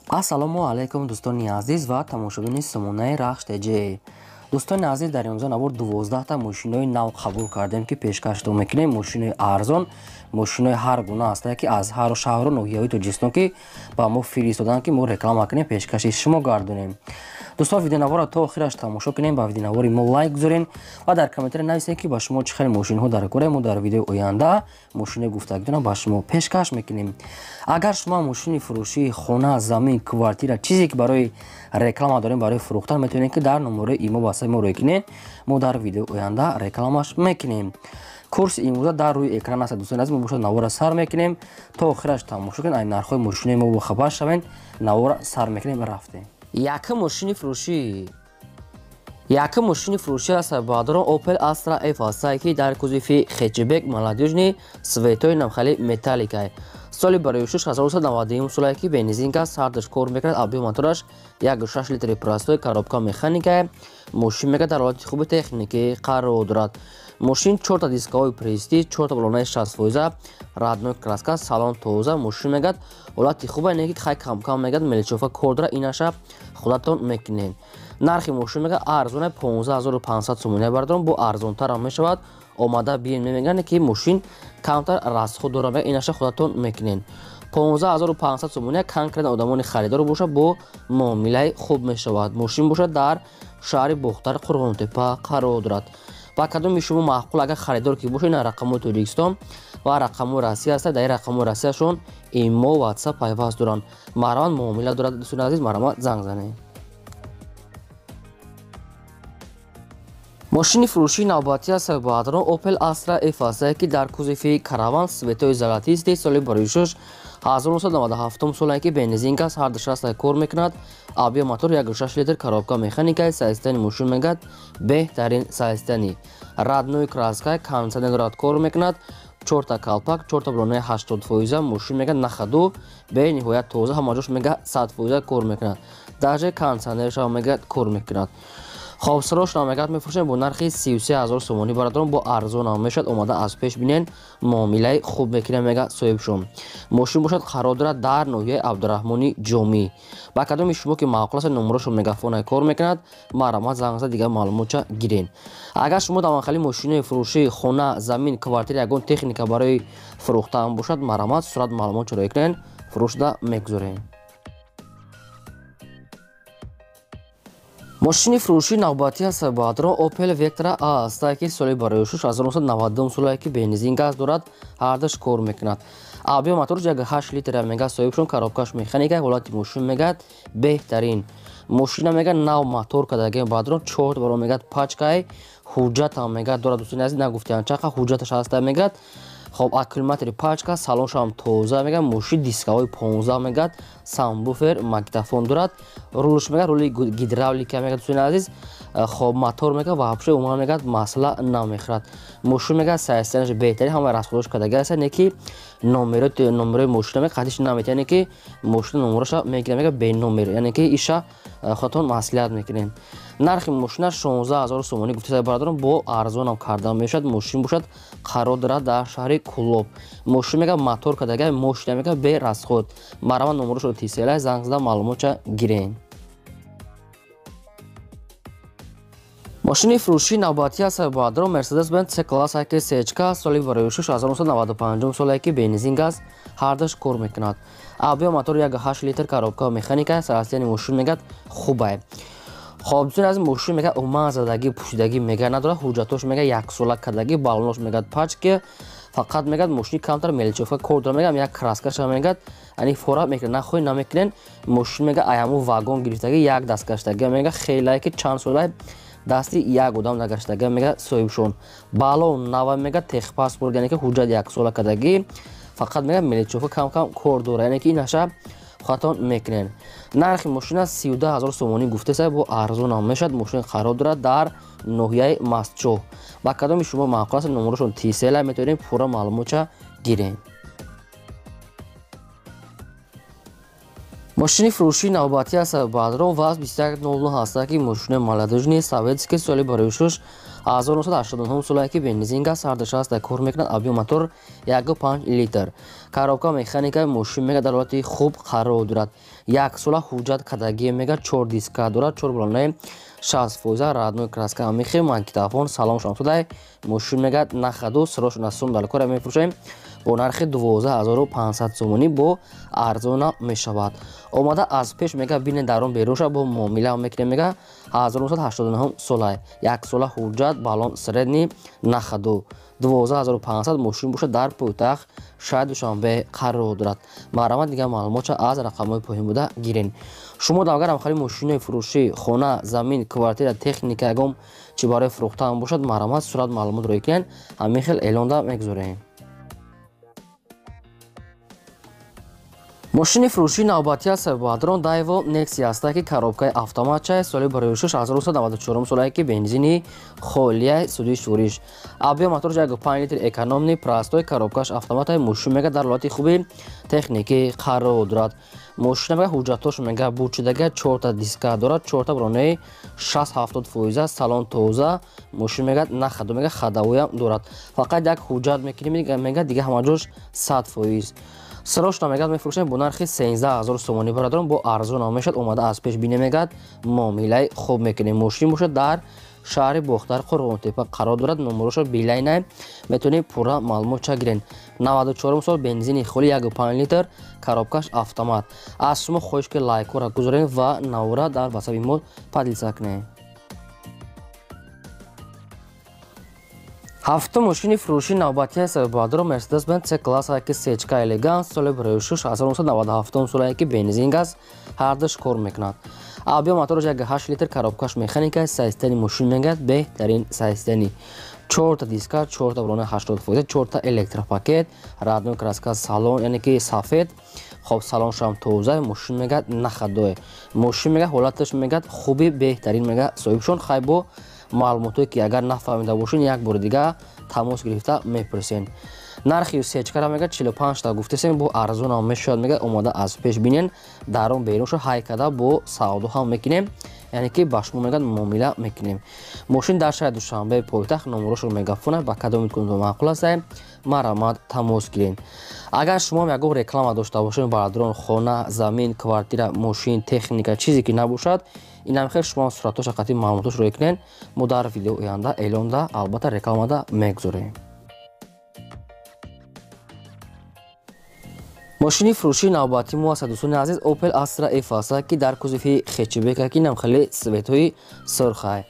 Ассалому алайкум, дӯстони азиз ва тамошобини сомонаи Рахш ТЖ. Дӯстони азиз, дар имрӯза навор 12та мошинои нав қабул кардем, ки пешкаштон мекунем. Мошинои арзон, мошинои ҳар гуна ҳастанд, ки аз ҳар шаҳру ноҳияҳои Тоҷикистон ки ба мо фиристоданд, ки мо реклама кунем, пешкаши шумо гардонем. Дӯстон, видеонаворро то охираш тамошо кунем, ба видеонавори мо лайк гузорен ва дар комментария нависед, ки ба шумо чӣ хел мошинҳо дар кора. Мо дар видеои оянда мошинои гуфтагитонро ба шумо пешкаш мекунем. Агар шумо мошини фурӯшии хона, замин, квартира, чизе ки барои реклама дорем, барои фурӯхтан, метавонед, ки дар номерои имо васаи мо рӯй кунед. Мо дар видеои оянда рекламаш мекунем. Курси имрӯза дар рӯи экран аст. Дӯстони азиз, мо бошад навора сар мекунем, то охираш тамошо кунед, ай нархҳои мошинои мо бохабар шавед. Навора сар мекунем, рафтем. Якум мошини фурӯшӣ, якум мошини фурӯшӣ аст, баъдорон, Opel Astra F ҳастае, ки дар кузови хэтчбек, молодёжный, цветои намхали металликай. Соли барои 1991 солае, ки бензинка, сардаш кор мекунад, объём мотораш 1,6 литри простой, коробка механика. Мошин мега дар ҳолати хуби техникӣ қарор дорад. Мошин чорта дискаҳои престиж, чорта балонаи 60%, родной краска, салон тоза. Мошин мегад ҳолати хуба, не ки хай камкам мегад мелочёвка кор дорад, инаша худатон мекунед. Нархи мошин мега арзона, 15 500 сомони, бардорам, бо арзонтарам мешавад. Омада биен, мегӯянд, ки мошин камтар расход дорад, инаша худатон мекунед. 15 500 сомони, конкретно одамони харидор бошад, бо муомилаи хуб мешавад. Мошин бошад дар шаҳри Бохтар, Қурғонтепа қарор дорад. Ба кадоми шумо маъқул, агар харидор ки бошед, ина рақамҳои Тоҷикистон ва рақамҳои Россия аст. Дар рақамҳои Россияшон имо, Ватсап пайваст доранд, марҳамат, муомила дорад. Дӯстони азиз, марҳамат, занг занед. Мошини фурӯшии навбатӣ аст, баъдрон, Opel Astra F ҳастае, ки дар кузови караван, цветои золотистый, соли барои 1997 солае, ки бензинка, ҳарду шаста кор мекунад, объём мотор 1,6 литр, коробка механика. Состояние мошин мегад беҳтарин состояние, родной краска, кондиционер дорад, кор мекунад, чорта калпак, чорта балонаи 80%. Мошин мега на ходу, бениҳоят тоза, ҳама ҷош мега 100% кор мекунад, даже кондиционершам мега кор мекунад. Хоб, срочно мегад мефурӯшем бо нархи 33 000 сомонӣ, бародарон, бо арзонам мешавад. Омада аз пеш бинен, муомилаи хуб мекунем, мега соҳибшон. Мошин бошад қарор дорад дар ноҳияи Абдураҳмони Ҷомӣ. Ба кадоми шумо ки маъқул аст, номерошо мегафонай кор мекунад, марҳамат, занг зада, дигар маълумотча гирен. Агар шумо дар манхали мошинои фурӯшии хона, замин, квартира, ягон техника барои фурӯхтан бошад, марҳамат, сурат маълумотча роя кунед, фурӯшда мегузорем. Мошини фурӯшии навбатӣ аст, баъдро, Opel Vectra A ҳастае, ки соли барои 1992 солае, ки бензин, газ дорад, ҳардаш кор мекунад, объём моторш 1,8 литр мега, соҳибшон, коробкаш механика. Ҳолати мошин мегад беҳтарин. Мошина мега нав мотор кардагем, баъдро, чор баро мегад пачкай, ҳуҷҷатам мегад дорад. Дӯстони азиз, нагуфтиам чақа ҳуҷҷаташ ҳаста мегад. Хоб, аккумулятори пачка, салоншам тоза мегад, мошин дискаҳои 15 мегад, сабвуфер, магнитофон дорад, рулш мегад рули гидравлика мегад, дӯстони азиз. Хоб, мотор мегад вообще умуман мегад масъала намехӯрад. Мошин мегад состоянияш беҳтарин, ҳамаи расходош кардага аст, не ки номерои мошина мега қатиш наметиҳад, яъне ки мошина номероша мегирад, мега беномер, яъне ки иша худатон маслиҳат мекунед. Нархи мошина 16 000 сомонӣ гуфта, бародарон, бо арзонам карда мешавад. Мошин бошад қарор дорад дар шаҳри Кулоб. Мошин мега мотор кардага, мошина мега бе расход. Марҳамат, номерошро тисела, занг зада, маълумотча гирен. Мошини фурӯшии навбатӣ аст, баъдро, Mercedes Benz C класс ки сечка, соли барои 1995 солае, ки бензин, газ ҳардаш кор мекунад, объём мотор 1,8 литр, коробка механика. Состояние мошин мегад хубае. Хоб, дӯстони азиз, мошин мега умуман задагӣ, пӯшидагӣ мега надорад, ҳуҷҷатош мега яксола кардагӣ, балонош мегад пачки, фақат мегад мошини камтар мелочёвка кор дорад, мегам як краскаша мегад ани фора мекунад, нахоҳӣ намекунед. Мошин мега аяму вагон гирифтагӣ, як даст гаштагӣ, мега хелае ки чанд солае дасти як одам нагаштага, мега соҳибшон. Балон нава мега, техпаспорт, яъне ки ҳуҷҷат яксола кардагӣ, фақат мега мелочёвка кам кам кор дорад, яъне ки инаша худатон мекунед. Нархи мошина 32 000 сомонӣ гуфтеса, бо арзонам мешавад. Мошин қарор дорад дар ноҳияи Мастчоҳ. Ба кадоми шумо маъқул аст, номерошон тисела, метавонем пурра маълумотча гирем. Мошини фурӯшии навбатӣ аст, баъдро, ВАЗ 2109 ҳаста, ки мошини молодёжный, советский, соли барои 1989 солае ки бензин газ ҳарду аст, кор мекунад, объем мотор 1,5 литр. Коробка механика, мошин мега дар ҳолати хуб қарор дорад. Як сола ҳуҷҷат кардагӣ мега, 4 диска дорад, 4 балонаи 60%, родной краска мехе, магнитофон, салон шамсудай. Мошин мега нахаду срош насум дар кора мефурӯшем бо нархи 12500 сомонӣ, бо арзона мешавад. Омада аз пеш мега бинед, дар он берун бо муомила мекунем мега. 1989 солай, як сола ҳуҷҷат, балон средний, нахаду 12500. Мошин бошад дар пойтахт шаҳри Душанбе қарор дорад. Марҳамат, дигар маълумотша аз рақамҳои поён буда гирен. Шумо агар ҳамхели мошинои фурӯшӣ, хона, замин, квартира, техника, ягон чи барои фурӯхтан бошад, марҳамат, сурат, маълумот рӯй кунед, ҳамин хел эълонда мегузорем. Мошини фурӯшии навбатӣ аст Бадрон Дайво Нексия аст, ки коробкаи автоматчай, соли барои 1994 солае ки бензини холияй, судии шӯриш. Объем моторш 1,5 литр, экономный, простой, коробкаш автоматай. Мошин мега дар ҳолати хуби техникӣ қарор дорад. Мошина мега ҳуҷҷатош мега бучидага, чорта диска дорад, чорта бронаи 60-70%, салон тоза. Мошин мега нахаду мега ходовойам дорад. Фақат як ҳуҷҷат мекунем мега, дига ҳамаҷош 100%. Срочно мегад мефурӯшем бо нархи 13000 сомонӣ, бародарон, бо арзон мешавад. Омада аз пеш бине мегад, муомилаи хуб мекунем. Мошин бошад дар шаҳри Бохтар, Қурғонтепа қарор дорад. Номерошо билайна, метавонед пурра маълумотча гирен. 94 сол, бензини холи, 1,5 литр, коробкаш автомат. Аз шумо хоҳиш ки лайкҳоро гузорем ва навора дар ватсапи мо поделиться кунем. Ҳафтум мошини фурӯшии навбатӣ аст баъдро Mercedes Benz C класс ки сечка элеганс, соли 2006, 1997 солае ки бензин газ ҳардуш кор мекунад. Объем мотораш 1,8 литр, коробкаш механика, состояние мошин мегӯяд беҳтарин состояние. Чорта диска, чорта брона 80%, чорта электропакет, родной краска, салон яъне ки сафед. Хоб, салоншам тоза, мошин мегӯяд находовой. Мошин мегӯяд ҳолаташ мегӯяд хуби беҳтарин мегӯяд соҳибшон. Хай, бо маълумотое ки агар нафаҳмида бошед, як бори дига тамос гирифта мепурсен. Нархи сечкара мега 45 та гуфтесем, бо арзонам мешавад мега. Омада аз пеш бинен, дар он берун шо ҳай када бо савдо ҳам мекунем, яъне ки ба шумо мегӯяд муомила мекунем. Мошин дар шаҳри Душанбе, пойтахт, номерошро мегафона. Ба кадоми маъқул аст, марҳамат, тамос гирен. Агар шумо ягон реклама дошта бошед, бародарон, хона, замин, квартира, мошин, техника, чизе ки набошад, инам хел шумо суратоша қатъи маълумотош рӯй кунед, мо дар видео оянда эълонда, албатта, рекламада мегузорем. Мошини фурӯшии навбатии мо аст, дӯстони азиз, Opel Astra F аст, ки дар кузови хэтчбека, ки нам хеле цветҳои сурхай.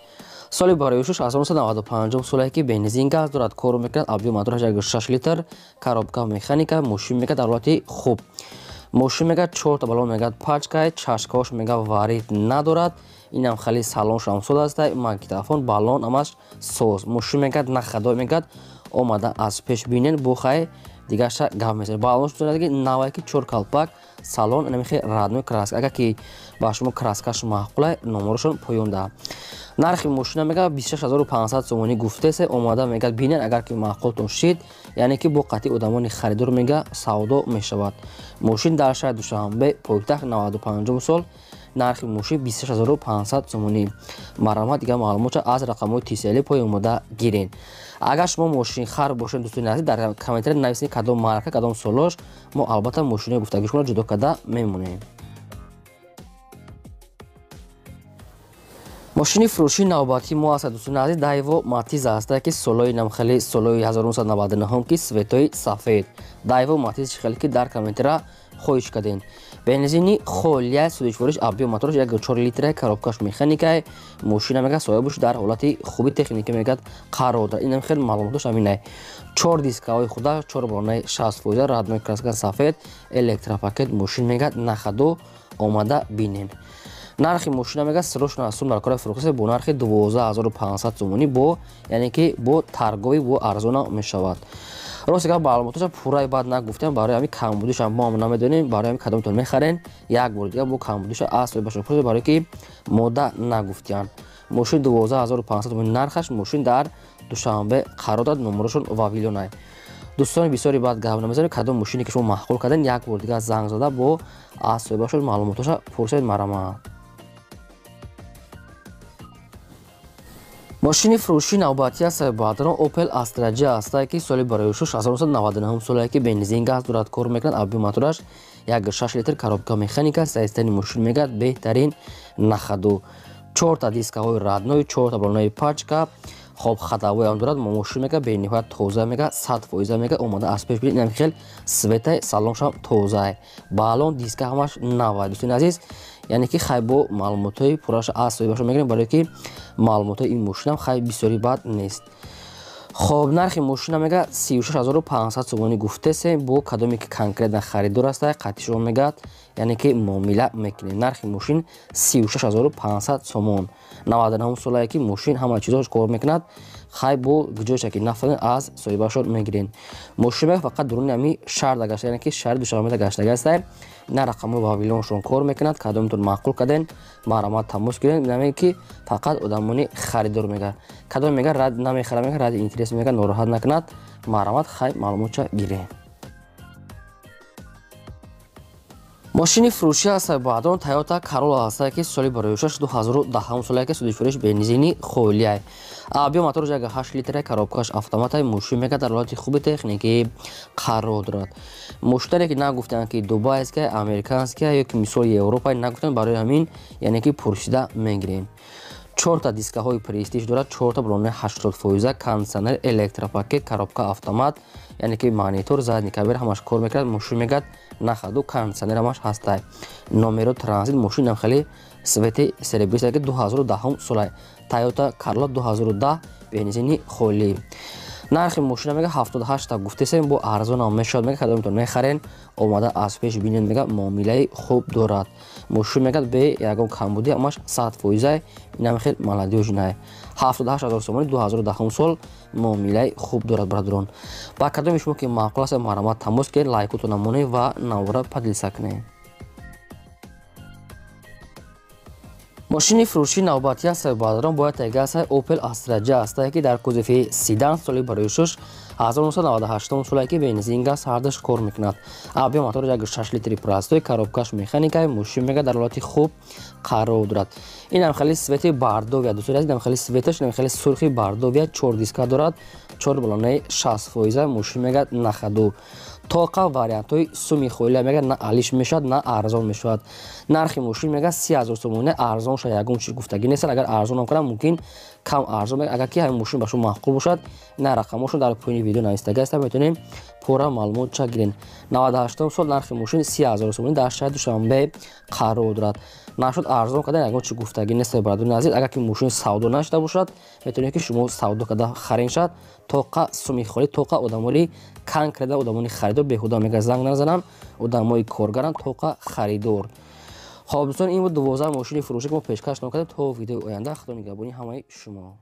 Соли барои 1995 соле ки бензин газ дорад, кор мекунад, объем мотораш 1,6 литр, коробка механика. Мошин мегӯяд дар ҳолати хуб. Мошин мегӯяд чорта балон мегӯяд пачкай, чашкаош мегӯяд варид надорад. Инам хеле салоншам соз аст, магнитофон, балон ҳамаш соз. Мошин мегӯяд находовой мегӯяд, омада аз пеш бинен, бо хай дигарша гап мезанем. Балонш ки навае ки чор калпак, салон инамихе родной краска. Агар ки ба шумо краскаш маъқулай, номерошон поён даҳ. Нархи мошина мегӯяд 26500 сомонӣ гуфтесе. Омада мегӯяд бинен, агар ки маъқултон шид, яъне ки бо қатъи одамони харидор мега савдо мешавад. Мошин дар шаҳри Душанбе, пойтахт, 95 сол, нархи мошин 26500 сомонӣ. Марҳамат, дигар маълумотша аз рақамҳои тисели поён омода гирен. Агар шумо мошинхар бошед, дӯстони азиз, дар комментария нависед кадом марка, кадом солош, мо албатта мошинои гуфтагии шуморо ҷудо карда мемонем. Мошини фурӯшии навбатии мо аст, дӯстони азиз, Дайво Матиз аст, ки солои намхели солои 1999, ки цветои сафед. Дайво Матиз чӣ хеле ки дар комментария хоҳиш кардем. Бензини холия, судишвориш, объем мотораш 1,4 литра, коробкаш механикай. Мошина мегӯяд соҳибаш дар ҳолати хуби техникӣ мегӯяд қарор дорад. Инам хеле маълумотош ҳаминай. Чор дискаҳои худа, чор балонаи 60%, родной краска сафед, электропакет. Мошин мегӯяд на ходу, омада бинен. Нархи мошина мегӯяд срочно сум дар кори фурӯхта бо нархи 12500 сомонӣ, бо яъне ки бо торговый, бо арзона мешавад. Рости гап, маълумотоша пурраи баъд нагуфтем, барои ҳамин камбудиша мо ҳам намедонем. Барои ҳамин кадомтон мехарен, як бори дига бо камбудиша аз соҳибашон пурсед, барое ки мода нагуфтиянд. Мошин 12500 сомонӣ нархаш. Мошин дар Душанбе қарор дорад, номерошон Вавилонай. Дӯстони бисёри баъд гап намезанем. Кадом мошине ки шумо маъқул карден, як бори дига занг зада бо аз соҳибашон маълумотоша пурсед, марҳамат. Мошини фурӯшии навбатӣ аст баъдан Opel Astra J аст, ки соли барои 1999 соле ки бензин газ дорад, кор мекунад. Объем мотораш 1.6 литр, коробка механика, состояние мошин мегӯяд беҳтарин на ходу. 4та дискаҳои родной, 4та балонаи пачка, хоб ходовой ҳам дорад. Мошин мега бениҳоят тоза мега, 100% мега, омада аз пеш бинед, инам хел светаи салоншам тозае. Балон, диска ҳамаш навай, дӯстони азиз. Яъне ки хай бо маълумотҳои пурраша аз соҳибашон мегирем, барое ки маълумотҳои ин мошинам хай бисёри бад нест. Хоб, нархи мошина мега 36500 сомонӣ гуфтесем, бо кадоме ки конкретно харидор аста, қатъи мегӯяд, яъне ки муомила мекунем. Нархи мошин 36500 сомон. 99 солае ки мошин ҳама чизош кор мекунад. Хай бо ҷоша ки нафарин аз соҳибашон мегирен. Мошин мега фақат дуруни ҳами шаҳрда гашта, яъне ки шаҳри Душанбеда гаштага аста. На рақамҳои вавилоншон кор мекунад. Кадомтон маъқул карден, марҳамат тамос гирен. Намега ки фақат одамони харидор мега. Кадом мега рад намехара мега, ради интерес мега, нороҳат накунад. Марҳамат хай маълумотча гирен. Мошини фурӯшӣ аст баъдон Toyota Corolla аст, ки соли барои 2010 соле ки судифурӯш бензини холиай. Объем мотораш 1.8 литр, коробкаш автоматай, мошин мега дар ҳолати хуби техникӣ қарор дорад. Мошинаре ки нагуфтанд ки дубайская, американская ё ки мисоли Европа нагуфтанд, барои ҳамин яъне ки пурсида мегирем. 4та дискаҳои престиж дорад, 4та балонаи 80%, кондиционер, электропакет, коробка автомат, яъне ки монитор, задний камера ҳамаш кор мекунад. Мошин мегӯяд на ходу, кондиционер ҳамаш ҳастай. Номеро транзит, мошинам хеле цвети серебристый, ки 2010 солай. Toyota Corolla 2010 бензини холӣ. Нархи мошина мега 78 та гуфтесем, бо арзонам мешавад мега, кадомтон мехарен, омада аз пеш бинед мега, муомилаи хуб дорад. Мошин мегӯяд бе ягон камбудӣ ҳамаш 100%, инам хел молодёжный. 78000 сомонӣ 2010 сол муомилаи хуб дорад бародарон. Ба кадоми шумо ки маъқул аст, марҳамат тамос кунед, лайкотон монед ва навора поделиться кунед. Мошини фурӯшии навбатӣ аст бародарон, бояд тайга аст Opel Astra J аст, ки дар кузови седан соли барои 1998 соле ки бензин газ ҳардаш кор мекунад. Объем мотор 1.6 литри простой, коробкаш механикай, мошин мега дар ҳолати хуб қарор дорад. Инам хеле цвети бордовый, дӯстони азиз, инам хеле цветаш, инам хеле сурхи бордовый, 4 диска дорад, 4 балонаи 60%, мошин мега на ходу. Тоқа вариантҳои суми холия мега на алиш мешавад, на арзон мешавад. Нархи мошин мега 30000 сомонӣ, арзон шава ягон чиз гуфтагӣ нест. Агар арзонам кунам мумкин кам арзон мега. Агар ки ҳамин мошин ба шумо маъқул бошад, на рақамҳошон дар поёни видео навистага аст, метавонем пурра маълумотча гирем. 98 сол нархи мошин 30000 сомонӣ дар шаҳри Душанбе қарор дорад. Нашуд арзон кардан ягон чиз гуфтагӣ нест бародарони азиз. Агар ки мошин савдо нашуда бошад, метавонед ки шумо савдо карда харин шавад. Тоқа суми холӣ, тоқа одамони конкретно одамони харидор, беҳуда мега занг назанам, одамои коргаранд, тоқа харидор. Хоб дӯстон, ин буд 12 мошини фурӯшӣ ки мо пешкаш накардем. То видеои оянда, Худо нигаҳбони ҳамаи шумо.